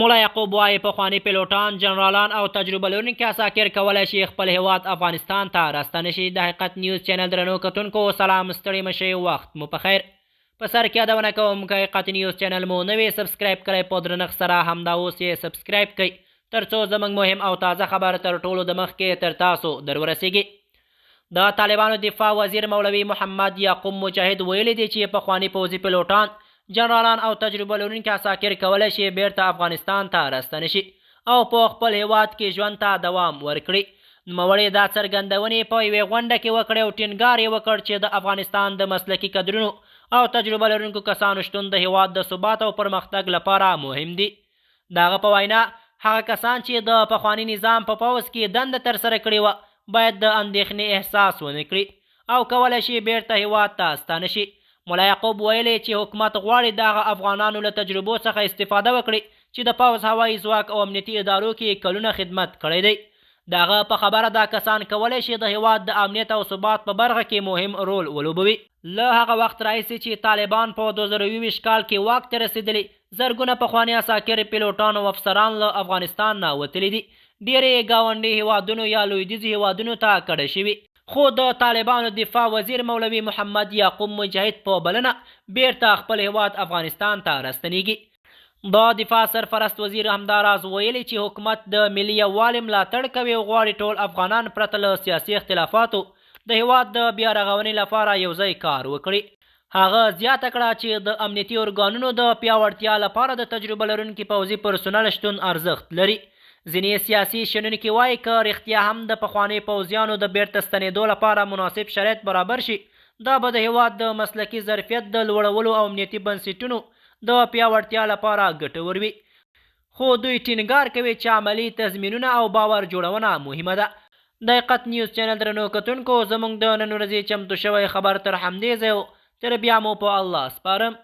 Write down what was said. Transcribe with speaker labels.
Speaker 1: ملا یعقوب وايي، پخواني پیلوټان، جنرالان او تجربه لرونکي عساکر کولای شي خپل هیواد افغانستان ته راستانه شي. د حقیقت نیوز چینل درنو کتونکو سلام، ستړي مه شئ، وخت مو په خیر. په سر کې یادونه کوم، که حقیقت نیوز چینل مو نوی سبسکرایب کړی، په درنښت سره همدا اوس یې سبسکرایب کړئ، ترڅو زموږ مهم او تازه خبر تر ټولو د مخکې تر تاسو در ورسیږي. د طالبانو دفاع وزیر مولوي محمد یعقوب مجاهد ویلي دي چې پخواني پوځي پیلوټان، جنرالان او تجربه لرونکي عساکر کولی شي بیرته افغانستان ته راستانه شي او په خپل هیواد کې ژوند ته دوام ورکړي. نوموړي دا څرګندونې په یوې غونډه کې وکړې او ټینګار یې وکړ چې د افغانستان د مسلکي کدرونو او تجربه لرونکو کسانو شتون د هیواد د ثبات او پرمختګ لپاره مهم دي. د هغه په وینا، هغه کسان چې د پخواني نظام په پوځ کې دنده ترسره کړې وه باید د اندېښنې احساس ونه کړي او کولی شي بیرته هیواد ته ستانه شي. ملا یعقوب ویلي چې حکومت غواړي د هغه افغانانو له تجربو څخه استفاده وکړي چې د پوځ، هوایي ځواک او امنیتي ادارو کې کلونه خدمت کړی دی. د هغه په خبره، دا کسان کولی شي د هیواد د امنیت او ثبات په برخه کې مهم رول ولوبوي. له هغه وخت راهیسې چې طالبان په 2021 کال کې واک ته رسېدلي، زرګونه پخواني عساکر، پیلوټان او افسران له افغانستان نه وتلي دي. ډېری یې ګاونډي هیوادونو یا لویدیځو هیوادونو ته کډه شوي، خو د طالبانو دفاع وزیر مولوي محمد یعقوب مجاهد په بلنه بیرته خپل هیواد افغانستان ته راستنیږي. د دفاع سرپرست وزیر همداراز ویلي چې حکومت د ملي یووالي ملاتړ کوي او غواړي ټول افغانان پرته له سیاسي اختلافاتو د هیواد د بیا رغونې لپاره یو ځای کار وکړي. هغه زیاته کړه چې د امنیتي ارګانونو د پیاوړتیا لپاره د تجربه لرونکي پوځي پرسونل شتون ارزښت لري. ځینې سیاسي شنونکي وايي، که رښتیا هم د پخوانیو پوځیانو د بیرته ستنېدو لپاره مناسب شرایط برابر شي، دا به د هیواد د مسلکي ظرفیت د لوړولو او امنیتي بنسټونو د پیاوړتیا لپاره ګټور وي. خو دوی ټینګار کوي چې عملي تضمینونه او باور جوړونه مهمه ده. د حقیقت نیوز چینل درنو کتونکو، زموږ د نن ورځې چمتو شوی خبر تر همدې ځایه و. تر بیا مو په الله سپارم.